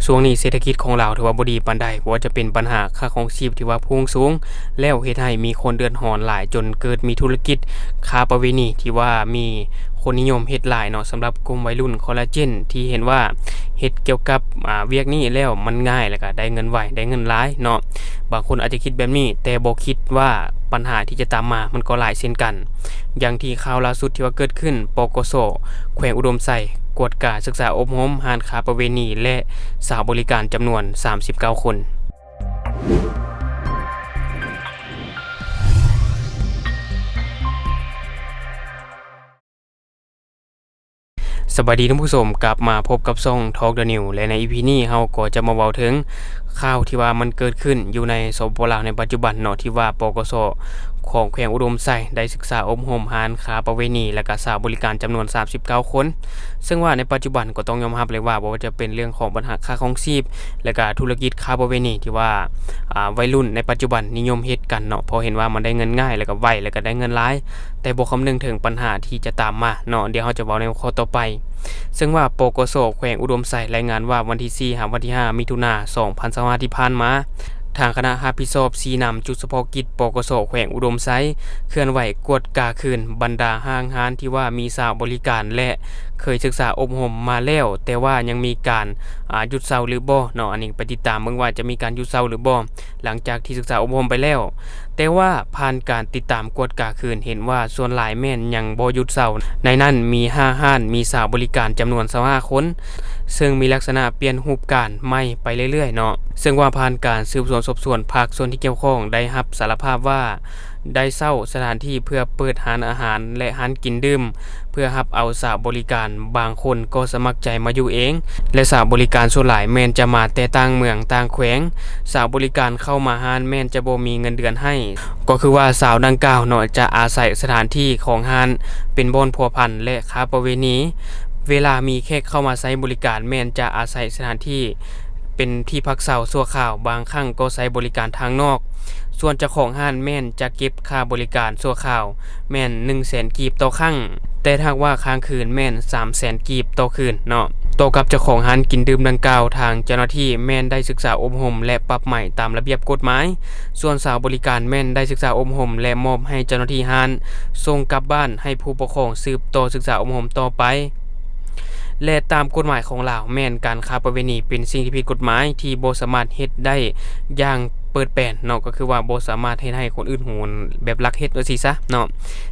ຊ່ວງນີ້ເສດຖະກິດຂອງລາວຖືວ່າບໍ່ດີປານໃດ, ບໍ່ວ່າຈະເປັນບັນຫາຄ່າຄອງຊີບທີ່ວ່າພຸ່ງສູງ ແລ້ວເຮັດໃຫ້ມີຄົນເດືອດຮ້ອນຫຼາຍ ຈົນເກີດມີທຸລະກິດຄ້າປະເວນີທີ່ວ່າມີຄົນນິຍົມເຮັດຫຼາຍເນາະ. ສຳລັບກຸ່ມໄວລຸ້ນຄໍລາເຈນທີ່ເຫັນວ່າເຮັດກ່ຽວກັບ ອາ ວຽກນີ້ແລ້ວມັນງ່າຍ ແລ້ວກະໄດ້ເງິນໄວ ໄດ້ເງິນຫຼາຍເນາະ. ບາງຄົນອາດຈະຄິດແບບນີ້ ແຕ່ບໍ່ຄິດວ່າບັນຫາທີ່ຈະຕາມມາມັນກໍຫຼາຍເຊັ່ນກັນ. ຢ່າງທີ່ຂ່າວລ່າສຸດທີ່ວ່າເກີດຂຶ້ນ ປກສ ແຂວງອຸດົມໄຊ ກວດກາສຶກສາອົບຮົມຮ້ານຄ້າປະເວນີ ແລະ ສາວບໍລິການຈຳນວນສາມສິບເກົ້າຄົນ. ສະບາຍດີທ່ານຜູ້ຊົມ, ກັບມາພົບກັບຊ່ອງ Talk the News ແລະ ໃນ ອີ ພີ ນີ້ເຮົາກໍຈະມາເວົ້າເຖິງຂ່າວທີ່ວ່າມັນເກີດຂຶ້ນຢູ່ໃນ ສປປ ລາວ ໃນປັດຈຸບັນເນາະ, ທີ່ວ່າ ປກສ ຂອງແຂວງອຸດົມໄຊ ໄດ້ສຶກສາອົບຮົມຮ້ານຄ້າປະເວນີ ແລະ ກະສາວບໍລິການຈຳນວນສາມສິບເກົ້າຄົນ. ເຊິ່ງວ່າໃນປັດຈຸບັນກໍຕ້ອງຍອມຮັບເລີຍວ່າ ບໍ່ວ່າຈະເປັນເລື່ອງຂອງບັນຫາຄ່າຄອງຊີບ ແລະ ກະທຸລະກິດຄ້າປະເວນີ ທີ່ວ່າ ອາ ໄວລຸ້ນໃນປັດຈຸບັນນິຍົມເຮັດກັນເນາະ, ເພາະເຫັນວ່າມັນໄດ້ເງິນງ່າຍ ແລະ ກະໄວ ແລະ ກະໄດ້ເງິນຫຼາຍ, ແຕ່ບໍ່ຄຳນຶງເຖິງບັນຫາທີ່ຈະຕາມມາເນາະ. ດຽວເຮົາຈະເວົ້າໃນຫົວຂໍ້ຕໍ່ໄປ. ເຊິ່ງວ່າ ປກສ ແຂວງອຸດົມໄຊ ລາຍງານວ່າ ວັນທີສີ່ ຫາ ວັນທີຫ້າ ມິຖຸນາ ສອງພັນຊາວຫ້າ ທີ່ຜ່ານມາ, ທາງຄະນະຮັບຜິດຊອບຊີ້ນຳຈຸດສະເພາະກິດ ປກສ ແຂວງອຸດົມໄຊ ເຄື່ອນໄຫວກວດກາຄືນບັນດາຫ້າງຮ້ານທີ່ວ່າມີສາວບໍລິການ ແລະ ເຄີຍສຶກສາອົບຮົມມາແລ້ວ, ແຕ່ວ່າຍັງມີການ ອາ ຢຸດເຊົາຫຼືບໍ່ເນາະ. ອັນນີ້ໄປຕິດຕາມເບິ່ງວ່າຈະມີການຢຸດເຊົາຫຼືບໍ່ ຫຼັງຈາກທີ່ສຶກສາອົບຮົມໄປແລ້ວ. ແຕ່ວ່າຜ່ານການຕິດຕາມກວດກາຄືນ ເຫັນວ່າສ່ວນຫຼາຍແມ່ນຍັງບໍ່ຢຸດເຊົາ. ໃນນັ້ນມີຫ້າຮ້ານ ມີສາວບໍລິການຈຳນວນຊາວຫ້າຄົນ, ເຊິ່ງມີລັກສະນະປ່ຽນຮູບການໃໝ່ໄປເລື້ອຍໆເນາະ. ເຊິ່ງວ່າຜ່ານການສືບສວນສອບສວນ, ພາກສ່ວນທີ່ກ່ຽວຂ້ອງໄດ້ຮັບສາລະພາບວ່າ ໄດ້ເຊົ່າສະຖານທີ່ເພື່ອເປີດຮ້ານອາຫານ ແລະ ຮ້ານກິນດື່ມ ເພື່ອຮັບເອົາສາວບໍລິການ. ບາງຄົນກໍສະໝັກໃຈມາຢູ່ເອງ ແລະ ສາວບໍລິການສ່ວນຫຼາຍແມ່ນຈະມາແຕ່ຕ່າງເມືອງຕ່າງແຂວງ. ສາວບໍລິການເຂົ້າມາຮ້ານແມ່ນຈະບໍ່ມີເງິນເດືອນໃຫ້, ກໍຄືວ່າສາວດັ່ງກ່າວເນາະ ຈະອາໄສສະຖານທີ່ຂອງຮ້ານເປັນບ່ອນພົວພັນ ແລະ ຄ້າປະເວນີ. ເວລາມີແຂກເຂົ້າມາໃຊ້ບໍລິການ ແມ່ນຈະອາໄສສະຖານທີ່ເປັນທີ່ພັກເຊົາຊົ່ວຄາວ, ບາງຄັ້ງກໍໃຊ້ບໍລິການທາງນອກ. ສ່ວນເຈົ້າຂອງຮ້ານແມ່ນຈະເກັບຄ່າບໍລິການຊົ່ວຄາວແມ່ນໜຶ່ງແສນກີບຕໍ່ຄັ້ງ, ແຕ່ຖ້າຫາກວ່າຄ້າງຄືນແມ່ນສາມແສນກີບຕໍ່ຄືນເນາະ. ຕໍ່ກັບເຈົ້າຂອງຮ້ານກິນດື່ມດັ່ງກ່າວ, ທາງເຈົ້າໜ້າທີ່ແມ່ນໄດ້ສຶກສາອົບຮົມ ແລະ ປັບໃໝຕາມລະບຽບກົດໝາຍ. ສ່ວນສາວບໍລິການແມ່ນໄດ້ສຶກສາອົບຮົມ ແລະ ມອບໃຫ້ເຈົ້າໜ້າທີ່ຮ້ານສົ່ງກັບບ້ານໃຫ້ຜູ້ປົກຄອງສືບຕໍ່ສຶກສາອົບຮົມຕໍ່ໄປ. ແລະ ຕາມກົດໝາຍຂອງລາວແມ່ນການຄ້າປະເວນີເປັນສິ່ງທີ່ຜິດກົດໝາຍ ທີ່ບໍ່ສາມາດເຮັດໄດ້ຢ່າງເປີດແປນເນາະ, ກໍຄືວ່າບໍ່ສາມາດເຮັດໃຫ້ຄົນອື່ນຮູ້ແບບລັກເຮັດວ່າຊີ້ຊະເນາະ.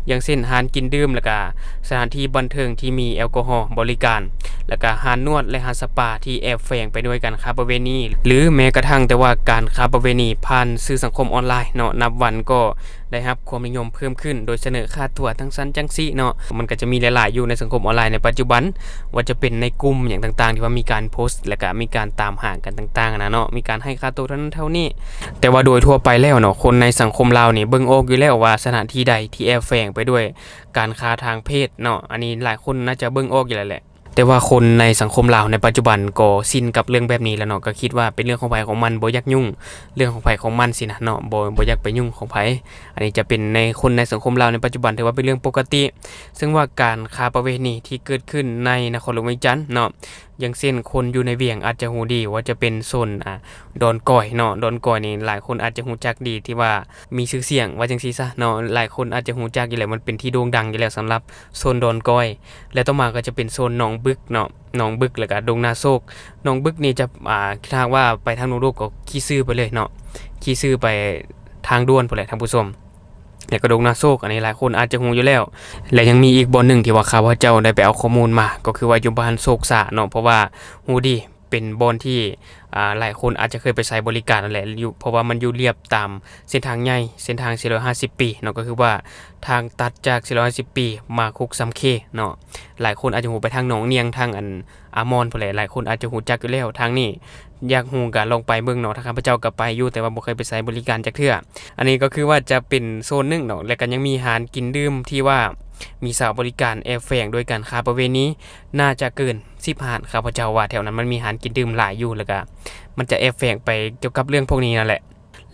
ຢ່າງເຊັ່ນ ຮ້ານກິນດື່ມ ແລ້ວກະສະຖານທີ່ບັນເທີງທີ່ມີແອລກໍຮໍບໍລິການ, ແລ້ວກະຮ້ານນວດ ແລະ ຮ້ານສະປາທີ່ແອບແຝງໄປດ້ວຍການຄ້າປະເວນີ ຫຼື ແມ້ກະທັ້ງແຕ່ວ່າການຄ້າປະເວນີຜ່ານສື່ສັງຄົມອອນລາຍເນາະ, ນັບວັນກໍ ໄດ້ຮັບຄວາມນິຍົມເພີ່ມຂຶ້ນ ໂດຍສະເໜີຄ່າຕົວຈັ່ງຊັ້ນຈັ່ງຊີ້ເນາະ. ມັນກໍຈະມີຫຼາຍໆຢູ່ໃນສັງຄົມອອນລາຍໃນປັດຈຸບັນ, ວ່າຈະເປັນໃນກຸ່ມຫຍັງຕ່າງໆ ທີ່ວ່າມີການໂພສ ແລ້ວກະມີການຕາມຫາກັນຕ່າງໆຫັ້ນນະເນາະ, ມີການໃຫ້ຄ່າໂຕເທົ່ານັ້ນເທົ່ານີ້. ແຕ່ວ່າໂດຍທົ່ວໄປແລ້ວເນາະ, ຄົນໃນສັງຄົມລາວນີ້ເບິ່ງອອກຢູ່ແລ້ວວ່າສະຖານທີ່ໃດທີ່ແອບແຝງໄປດ້ວຍການຄ້າທາງເພດເນາະ, ອັນນີ້ຫຼາຍຄົນໜ້າຈະເບິ່ງອອກຢູ່ແລ້ວແຫຼະ. ແຕ່ວ່າຄົນໃນສັງຄົມລາວໃນປັດຈຸບັນກໍຊິນກັບເລື່ອງແບບນີ້ແລ້ວເນາະ, ກໍຄິດວ່າເປັນເລື່ອງຂອງໃຜຂອງມັນ, ບໍ່ຢາກຫຍຸ້ງເລື່ອງຂອງໃຜຂອງມັນຊີ້ນະເນາະ, ບໍ່ ບໍ່ຢາກໄປຫຍຸ້ງຂອງໃຜ. ອັນນີ້ຈະເປັນໃນຄົນໃນສັງຄົມລາວໃນປັດຈຸບັນ ຖືວ່າເປັນເລື່ອງປົກກະຕິ. ເຊິ່ງວ່າການຄ້າປະເວນີທີ່ເກີດຂຶ້ນໃນນະຄອນຫຼວງວຽງຈັນເນາະ, ຢ່າງເຊັ່ນ ຄົນຢູ່ໃນວຽງອາດຈະຮູ້ດີວ່າຈະເປັນໂຊນ ອາ ດອນກອຍເນາະ, ດອນກອຍນີ້ຫຼາຍຄົນອາດຈະຮູ້ຈັກດີ ທີ່ວ່າມີຊື່ສຽງວ່າຈັ່ງຊີ້ຊະເນາະ, ຫຼາຍຄົນອາດຈະຮູ້ຈັກຢູ່ແລ້ວ, ມັນເປັນທີ່ໂດ່ງດັງຢູ່ແລ້ວສຳລັບ ໂຊນດອນກອຍ ແລະ ຕໍ່ມາກໍຈະເປັນໂຊນໜອງບຶກເນາະ, ໜອງບຶກ ແລ້ວກະດົງນາໂຊກ. ໜອງບຶກນີ້ຈະ ອາ ຖ້າຫາກວ່າໄປທາງດົງໂດກກໍຂີ່ຊື່ໄປເລີຍເນາະ, ຂີ່ຊື່ໄປທາງດ່ວນພຸ້ນແຫຼະທ່ານຜູ້ຊົມ. ແລ້ວກໍດົງນາໂຊກ, ອັນນີ້ຫຼາຍຄົນອາດຈະຮູ້ຢູ່ແລ້ວ. ແລະ ຍັງມີອີກບ່ອນໜຶ່ງທີ່ວ່າຂ້າພະເຈົ້າໄດ້ໄປເອົາຂໍ້ມູນມາ ກໍຄືວ່າຢູ່ບ້ານໂຊກສາເນາະ, ເພາະວ່າຮູ້ດີ ເປັນບ່ອນທີ່ ອາ ຫຼາຍຄົນອາດຈະເຄີຍໄປໃຊ້ບໍລິການນັ້ນແຫຼະ ຢູ່ ເພາະວ່າມັນຢູ່ລຽບຕາມເສັ້ນທາງໃຫຍ່ ເສັ້ນທາງສີ່ຮ້ອຍຫ້າສິບປີເນາະ, ກໍຄືວ່າທາງຕັດຈາກສີ່ຮ້ອຍຫ້າສິບປີມາຄຸກຊຳເຄເນາະ. ຫຼາຍຄົນອາດຈະຮູ້ໄປທາງໜອງນຽງ ທາງອັນອາມອນພຸ້ນແຫຼະ, ຫຼາຍຄົນອາດຈະຮູ້ຈັກຢູ່ແລ້ວ. ທາງນີ້ຢາກຮູ້ກະລອງໄປເບິ່ງເນາະ, ທາງຂ້າພະເຈົ້າກະໄປຢູ່ ແຕ່ວ່າບໍ່ເຄີຍໄປໃຊ້ບໍລິການຈັກເທື່ອ. ອັນນີ້ກໍຄືວ່າຈະເປັນໂຊນໜຶ່ງເນາະ, ແລ້ວກະຍັງມີຮ້ານກິນດື່ມທີ່ວ່າມີສາວບໍລິການແອບແຝງໂດຍການຄ້າປະເວນີ ໜ້າຈະເກີນ ສິບຮ້ານ, ຂ້າພະເຈົ້າວ່າແຖວນັ້ນມັນມີຮ້ານກິນດື່ມຫຼາຍຢູ່, ແລ້ວກະມັນຈະແອບແຝງໄປກ່ຽວກັບເລື່ອງພວກນີ້ນັ້ນແຫຼະ.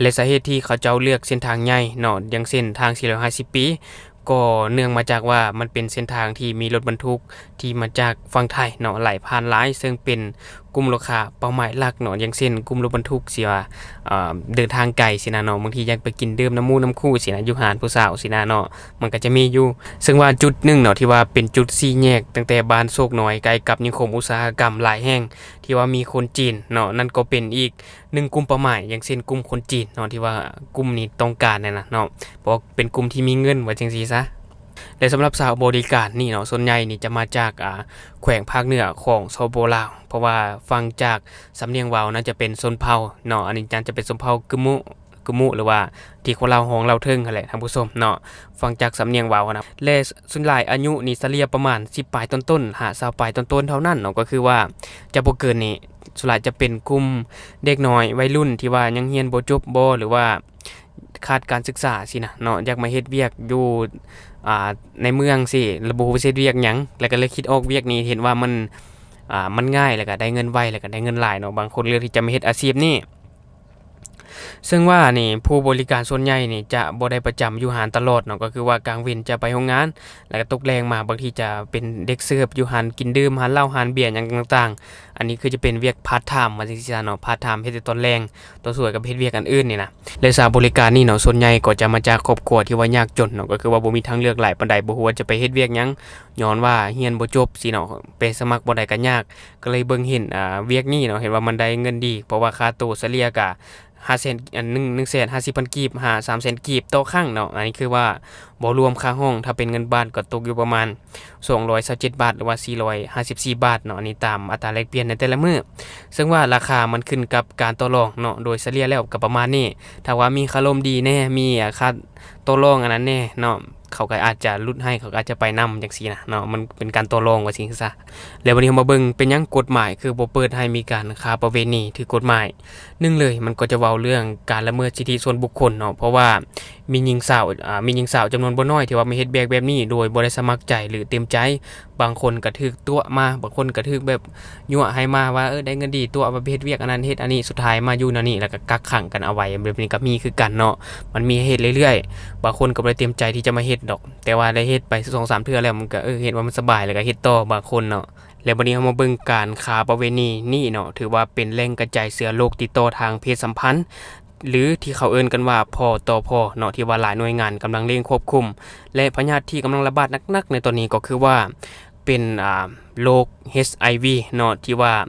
ແລະ ສາເຫດທີ່ເຂົາເຈົ້າເລືອກເສັ້ນທາງໃຫຍ່ເນາະ, ຢ່າງເຊັ່ນທາງສີ່ຮ້ອຍຫ້າສິບປີ, ກໍເນື່ອງມາຈາກວ່າມັນເປັນເສັ້ນທາງທີ່ມີລົດບັນທຸກທີ່ມາຈາກຝັ່ງໄທເນາະ ໄຫຼຜ່ານຫຼາຍ, ເຊິ່ງເປັນ ກຸ່ມລູກຄ້າເປົ້າໝາຍຫຼັກເນາະ ຢ່າງເຊັ່ນ ກຸ່ມລົດບັນທຸກທີ່ວ່າ ເອີ່ ເດີນທາງໄກຊີ້ນະເນາະ ບາງທີຢາກໄປກິນດື່ມນຳໝູ່ນຳຄູ່ຊີ້ນະ ຢູ່ຮ້ານຜູ້ສາວຊີ້ນະເນາະ ມັນກໍຈະມີຢູ່. ເຊິ່ງວ່າຈຸດໜຶ່ງເນາະ ທີ່ວ່າເປັນຈຸດສີ່ແຍກ ຕັ້ງແຕ່ບ້ານໂຊກນ້ອຍ ໃກ້ກັບນິຄົມອຸດສາຫະກຳຫຼາຍແຫ່ງ ທີ່ວ່າມີຄົນຈີນເນາະ ນັ້ນກໍເປັນອີກໜຶ່ງກຸ່ມເປົ້າໝາຍ ຢ່າງເຊັ່ນ ກຸ່ມຄົນຈີນເນາະ ທີ່ວ່າກຸ່ມນີ້ຕ້ອງການນັ້ນນະເນາະ ເພາະເປັນກຸ່ມທີ່ມີເງິນ ວ່າຈັ່ງຊີ້ຊະ. ແລະ ສຳລັບສາວບໍລິການນີ້ເນາະ ສ່ວນໃຫຍ່ນີ້ຈະມາຈາກ ອາ ແຂວງພາກເໜືອຂອງ ສປປ ລາວ ເພາະວ່າຟັງຈາກສຳນຽງເວົ້າ ໜ້າຈະເປັນຊົນເຜົ່າເນາະ ອັນນີ້ໜ້າຈະເປັນຊົນເຜົ່າກຶມມຸ ກຶມມຸ ຫຼືວ່າທີ່ຄົນລາວຮ້ອງເລົ່າເຖິງຫັ້ນແຫຼະທ່ານຜູ້ຊົມເນາະ ຟັງຈາກສຳນຽງເວົ້ານະ. ແລະ ສ່ວນຫຼາຍອາຍຸນີ້ສະເລ່ຍປະມານສິບປາຍຕົ້ນໆ ຫາຊາວປາຍຕົ້ນໆ ເທົ່ານັ້ນເນາະ ກໍຄືວ່າຈະບໍ່ເກີນນີ້ ສ່ວນຫຼາຍຈະເປັນກຸ່ມເດັກນ້ອຍໄວລຸ້ນທີ່ວ່າຍັງຮຽນບໍ່ຈົບບໍ ຫຼືວ່າ ຂາດການສຶກສາຊີ້ນະເນາະ ຢາກມາເຮັດວຽກຢູ່ ອ່າ ໃນເມືອງຊີ້ ແລ້ວບໍ່ຮູ້ຊິເຮັດວຽກຫຍັງ ແລ້ວກໍເລີຍຄິດອອກວຽກນີ້ ເຫັນວ່າມັນ ອ່າ ມັນງ່າຍ ແລ້ວກໍໄດ້ເງິນໄວ ແລ້ວກໍໄດ້ເງິນຫຼາຍເນາະ ບາງຄົນເລືອກທີ່ຈະມາເຮັດອາຊີບນີ້. ເຊິ່ງວ່ານີ້ ຜູ້ບໍລິການສ່ວນໃຫຍ່ນີ້ຈະບໍ່ໄດ້ປະຈຳຢູ່ຮ້ານຕະຫຼອດເນາະ ກໍຄືວ່າກາງເວັນຈະໄປໂຮງງານ ແລ້ວກໍຕົກແລງມາ ບາງທີຈະເປັນເດັກເສີບຢູ່ຮ້ານກິນດື່ມ ຮ້ານເຫຼົ້າ ຮ້ານເບຍ ຫຍັງຕ່າງໆ ອັນນີ້ຄືຈະເປັນວຽກພາດທາມ ວ່າຈັ່ງຊີ້ຊະເນາະ ພາດທາມເຮັດແຕ່ຕອນແລງ ຕໍ່ສວຍກັບເຮັດວຽກອັນອື່ນນີ້ນະ. ແລະ ສາວບໍລິການນີ້ເນາະ ສ່ວນໃຫຍ່ກໍຈະມາຈາກຄອບຄົວທີ່ວ່າຍາກຈົນເນາະ ກໍຄືວ່າບໍ່ມີທາງເລືອກຫຼາຍປານໃດ ບໍ່ຮູ້ວ່າຈະໄປເຮັດວຽກຫຍັງ ຍ້ອນວ່າຮຽນບໍ່ຈົບຊີ້ເນາະ ໄປສະໝັກບ່ອນໃດກໍຍາກ ກໍເລີຍເບິ່ງເຫັນ ອ່າ ວຽກນີ້ເນາະ ເຫັນວ່າມັນໄດ້ເງິນດີ ເພາະວ່າຄ່າໂຕສະເລ່ຍກະຫ້າແສນ ອັນ ໜຶ່ງ ໜຶ່ງແສນຫ້າສິບພັນກີບ ຫາສາມແສນກີບຕໍ່ຄັ້ງເນາະ ອັນນີ້ຄືວ່າບໍ່ລວມຄ່າຫ້ອງ ຖ້າເປັນເງິນບາດກໍຕົກຢູ່ປະມານ ສອງຮ້ອຍຊາວເຈັດບາດ ຫຼືວ່າ ສີ່ຮ້ອຍຫ້າສິບສີ່ບາດເນາະ ອັນນີ້ຕາມອັດຕາແລກປ່ຽນໃນແຕ່ລະມື້ ເຊິ່ງວ່າລາຄາມັນຂຶ້ນກັບການຕໍ່ລອງເນາະ ໂດຍສະເລ່ຍແລ້ວກໍປະມານນີ້ ຖ້າວ່າມີຄາລົມດີແດ່ ມີ ອາ ຄ່າຕໍ່ລອງອັນນັ້ນແດ່ເນາະ ເຂົາກໍອາດຈະຫຼຸດໃຫ້ ເຂົາກໍອາດຈະໄປນຳຈັ່ງຊີ້ນະເນາະ ມັນເປັນການຕໍ່ລອງວ່າຊີ້ຊະ. ແລ້ວບັດນີ້ເຮົາມາເບິ່ງ ເປັນຫຍັງກົດໝາຍຄືບໍ່ເປີດໃຫ້ມີການຄ້າປະເວນີຖືກກົດໝາຍ? ໜຶ່ງເລີຍ ມັນກໍຈະເວົ້າເລື່ອງການລະເມີດສິດທິສ່ວນບຸກຄົນເນາະ ເພາະວ່າມີຍິງສາວ ອາ ມີຍິງສາວຈຳນວນບໍ່ນ້ອຍທີ່ວ່າມາເຮັດວຽກແບບນີ້ໂດຍບໍ່ໄດ້ສະໝັກໃຈ ຫຼື ເຕັມໃຈ ບາງຄົນກໍຖືກຕົວະມາ ບາງຄົນກໍຖືກແບບຍົວະໃຫ້ມາວ່າ ເອີ ໄດ້ເງິນດີ ຕົວະວ່າໄປເຮັດວຽກອັນນັ້ນເຮັດອັນນີ້ ສຸດທ້າຍມາຢູ່ແນວນີ້ ແລ້ວກໍກັກຂັງກັນເອົາໄວ້ ແບບນີ້ກໍມີຄືກັນເນາະ ມັນມີໃຫ້ເຮັດເລື້ອຍໆ ບາງຄົນກໍບໍ່ໄດ້ເຕັມໃຈທີ່ຈະມາເຮັດດອກ ແຕ່ວ່າໄດ້ເຮັດໄປສອງສາມເທື່ອແລ້ວ ມັນກໍ ເອີ ເຮັດວ່າມັນສະບາຍ ແລ້ວກໍເຮັດຕໍ່ບາງຄົນເນາະ. ແລ້ວບັດນີ້ເຮົາມາເບິ່ງການຄ້າປະເວນີນີ້ເນາະ ຖືວ່າເປັນແຫຼ່ງກະຈາຍເຊື້ອໂລກຕິດຕໍ່ທາງເພດສຳພັນ ຫຼື ທີ່ເຂົາເອີ້ນກັນວ່າ ພຕພ ເນາະ ທີ່ວ່າຫຼາຍໜ່ວຍງານກຳລັງເລັ່ງຄວບຄຸມ ແລະ ພະຍາດທີ່ກຳລັງລະບາດໜັກໆໃນຕອນນີ້ກໍຄືວ່າເປັນ ອ່າ ໂລກ ເອັດໄອວີ ເນາະ ທີ່ວ່າ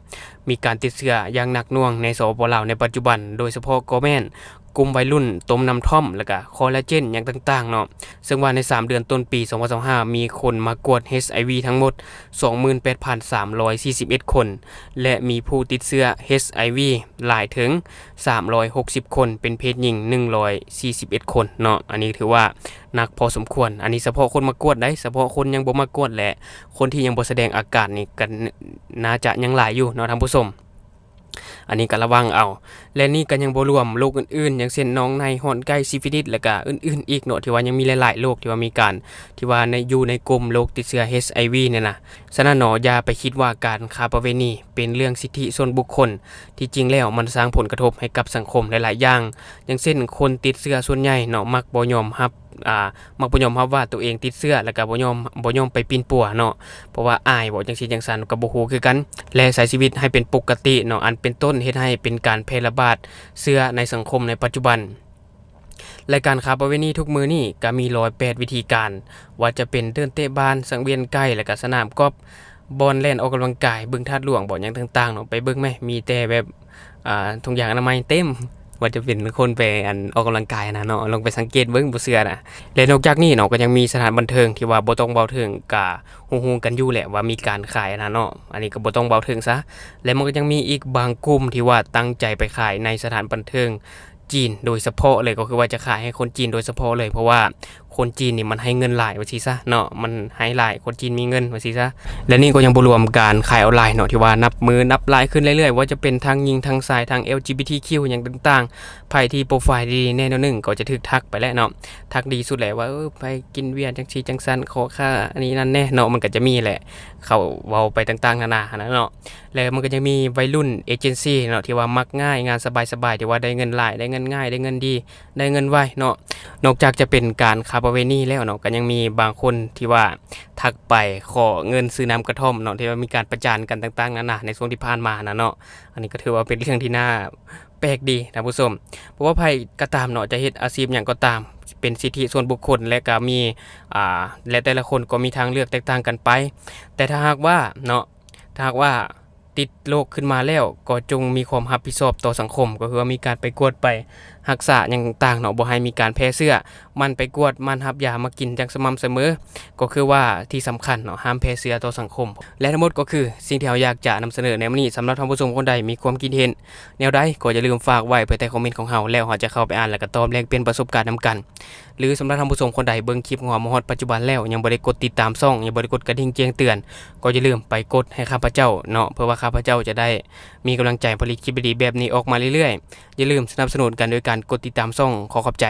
ມີການຕິດເຊື້ອຢ່າງໜັກໜ່ວງໃນ ສປປ ລາວ ໃນປັດຈຸບັນ ໂດຍສະເພາະກໍແມ່ນ ກຸ່ມໄວລຸ້ນຕົ້ມນ້ຳຖ້ອມ ແລ້ວກະຄໍລາເຈນຫຍັງຕ່າງໆເນາະ ເຊິ່ງວ່າໃນສາມເດືອນຕົ້ນປີສອງພັນຊາວຫ້າ ມີຄົນມາກວດ ເອັດໄອວີ ທັງໝົດ ສອງໝື່ນແປດພັນສາມຮ້ອຍສີ່ສິບເອັດຄົນ ແລະ ມີຜູ້ຕິດເຊື້ອ ເອັດໄອວີ ຫຼາຍເຖິງສາມຮ້ອຍຫົກສິບຄົນ ເປັນເພດຍິງໜຶ່ງຮ້ອຍສີ່ສິບເອັດຄົນເນາະ ອັນນີ້ຖືວ່າໜັກພໍສົມຄວນ ອັນນີ້ສະເພາະຄົນມາກວດໃດ໋ ສະເພາະຄົນຍັງບໍ່ມາກວດ ແລະ ຄົນທີ່ຍັງບໍ່ສະແດງອາການນີ້ກໍໜ້າຈະຍັງຫຼາຍຢູ່ເນາະທ່ານຜູ້ຊົມ. ອັນນີ້ກໍລະວັງເອົາ ແລະ ນີ້ກໍຍັງບໍ່ລວມໂລກອື່ນໆ ຢ່າງເຊັ່ນ ໜອງໃນ, ຮ່ອນໄກ່, ຊີຟິລິດ ແລ້ວກະອື່ນໆອີກເນາະ ທີ່ວ່າຍັງມີຫຼາຍໆໂລກທີ່ວ່າມີການ ທີ່ວ່າໃນ ຢູ່ໃນກຸ່ມໂລກຕິດເຊື້ອ ເອັດໄອວີ ນີ້ນະ. ສະນັ້ນເນາະ ຢ່າໄປຄິດວ່າການຄ້າປະເວນີເປັນເລື່ອງສິດທິສ່ວນບຸກຄົນ ທີ່ຈິງແລ້ວມັນສ້າງຜົນກະທົບໃຫ້ກັບສັງຄົມຫຼາຍໆຢ່າງ ຢ່າງເຊັ່ນ ຄົນຕິດເຊື້ອສ່ວນໃຫຍ່ເນາະ ມັກບໍ່ຍອມຮັບ ອ່າ ມັກບໍ່ຍອມຮັບວ່າຕົວເອງຕິດເຊື້ອ ແລ້ວກໍບໍ່ຍອມ ບໍ່ຍອມໄປປິ່ນປົວເນາະ ເພາະວ່າອາຍບໍ ຈັ່ງຊີ້ຈັ່ງຊັ້ນ ກໍບໍ່ຮູ້ຄືກັນ ແລະ ໃຊ້ຊີວິດໃຫ້ເປັນປົກກະຕິເນາະ ອັນເປັນຕົ້ນເຮັດໃຫ້ເປັນການແຜ່ລະບາດເຊື້ອໃນສັງຄົມໃນປັດຈຸບັນ. ແລະ ການຄ້າປະເວນີທຸກມື້ນີ້ກໍມີຮ້ອຍແປດວິທີການ ວ່າຈະເປັນເດີ່ນເຕະບານ, ສັງວຽນໄກ່ ແລ້ວກໍສະໜາມກອບ, ບ່ອນແລ່ນອອກກຳລັງກາຍ, ບຶງທາດຫຼວງບໍ ຫຍັງຕ່າງໆເນາະ ໄປເບິ່ງແມ ມີແຕ່ແບບ ອ່າ ຖົງຢາງອະນາໄມເຕັມ ວ່າຈະເປັນຄົນໄປ ອັນ ອອກກຳລັງກາຍຫັ້ນນະເນາະ ລອງໄປສັງເກດເບິ່ງ ບໍ່ເຊື່ອນະ. ແລະ ນອກຈາກນີ້ເນາະ ກໍຍັງມີສະຖານບັນເທີງທີ່ວ່າບໍ່ຕ້ອງເວົ້າເຖິງ ກະຮູ້ໆກັນຢູ່ແຫຼະວ່າມີການຂາຍຫັ້ນນະເນາະ ອັນນີ້ກໍບໍ່ຕ້ອງເວົ້າເຖິງຊະ. ແລະ ມັນກໍຍັງມີອີກບາງກຸ່ມທີ່ວ່າຕັ້ງໃຈໄປຂາຍໃນສະຖານບັນເທີງຈີນໂດຍສະເພາະເລີຍ ກໍຄືວ່າຈະຂາຍໃຫ້ຄົນຈີນໂດຍສະເພາະເລີຍ ເພາະວ່າ ຄົນຈີນນີ້ມັນໃຫ້ເງິນຫຼາຍວ່າຊີ້ຊະເນາະ ມັນໃຫ້ຫຼາຍ ຄົນຈີນມີເງິນວ່າຊີ້ຊະ. ແລະ ນີ້ກໍຍັງບໍ່ລວມການຂາຍອອນລາຍເນາະ ທີ່ວ່ານັບມື້ນັບຫຼາຍຂຶ້ນເລື້ອຍໆ ວ່າຈະເປັນທັງຍິງທັງຊາຍ ທັງ ແອລຈີບີທີຄິວ ຫຍັງຕ່າງໆ ໃຜທີ່ໂປຣໄຟລ໌ດີແນ່ແນວໜຶ່ງ ກໍຈະຖືກທັກໄປແຫຼະເນາະ ທັກດີສຸດແຫຼະວ່າ ເອີ ໄປກິນເບຍຈັ່ງຊີ້ຈັ່ງຊັ້ນ ຂໍຄ່າອັນນີ້ນັ້ນແນ່ເນາະ ມັນກໍຈະມີແຫຼະ ເຂົາເວົ້າໄປຕ່າງໆນານາຫັ້ນນະເນາະ. ແລະ ມັນກໍຍັງມີໄວລຸ້ນເອເຈນຊີເນາະ ທີ່ວ່າມັກງ່າຍ ງານສະບາຍໆ ທີ່ວ່າໄດ້ເງິນຫຼາຍ ໄດ້ເງິນງ່າຍ ໄດ້ເງິນດີ ໄດ້ເງິນໄວເນາະ. ນອກຈາກຈະເປັນການຄ້າ ປະເວນີແລ້ວເນາະ ກໍຍັງມີບາງຄົນທີ່ວ່າທັກໄປຂໍເງິນຊື້ນ້ຳກະທ່ອມເນາະ ທີ່ວ່າມີການປະຈານກັນຕ່າງໆນານາໃນຊ່ວງທີ່ຜ່ານມານະເນາະ. ອັນນີ້ກໍຖືວ່າເປັນເລື່ອງທີ່ໜ້າແປກດີທ່ານຜູ້ຊົມ ບໍ່ວ່າໃຜກໍຕາມເນາະ ຈະເຮັດອາຊີບຫຍັງກໍຕາມ ເປັນສິດທິສ່ວນບຸກຄົນ ແລະກໍມີ ອ່າ ແລະແຕ່ລະຄົນກໍມີທາງເລືອກແຕກຕ່າງກັນໄປ. ແຕ່ຖ້າຫາກວ່າເນາະ ຖ້າຫາກວ່າຕິດໂລກຂຶ້ນມາແລ້ວ ກໍຈົ່ງມີຄວາມຮັບຜິດຊອບຕໍ່ສັງຄົມ ກໍຄືວ່າມີການໄປກວດໄປຮັກສາຫຍັງຕ່າງເນາະ ບໍ່ໃຫ້ມີການແຜ່ເຊື້ອ ໝັ່ນໄປກວດ ໝັ່ນຮັບຢາມາກິນຢ່າງສະໝ່ຳສະເໝີ ກໍຄືວ່າທີ່ສຳຄັນເນາະ ຫ້າມແຜ່ເຊື້ອຕໍ່ສັງຄົມ. ແລະທັງໝົດກໍຄືສິ່ງທີ່ເຮົາຢາກຈະນຳສະເໜີໃນມື້ນີ້. ສຳລັບທ່ານຜູ້ຊົມຄົນໃດມີຄວາມຄິດເຫັນແນວໃດ ກໍຢ່າລືມຝາກໄວ້ພາຍໃຕ້ຄອມເມັນຂອງເຮົາ ແລ້ວເຮົາຈະເຂົ້າໄປອ່ານ ແລະກໍຕອບແລກປ່ຽນປະສົບການນຳກັນ. ຫຼືສຳລັບທ່ານຜູ້ຊົມຄົນໃດເບິ່ງຄລິບຂອງເຮົາມາຮອດປັດຈຸບັນແລ້ວ ຍັງບໍ່ໄດ້ກົດຕິດຕາມຊ່ອງ ຍັງບໍ່ໄດ້ກົດກະດິ່ງແຈ້ງເຕືອນ ກໍຢ່າລືມໄປກົດໃຫ້ຂ້າພະເຈົ້າເນາະ ເພື່ອວ່າຂ້າພະເຈົ້າຈະໄດ້ມີກຳລັງໃຈຜະລິດຄລິບດີໆແບບນີ້ອອກມາເລື້ອຍໆ. ຢ່າລືມສະໜັບສະໜູນກັນໂດຍການກົດຕິດຕາມຊ່ອງ. ຂໍຂອບໃຈ.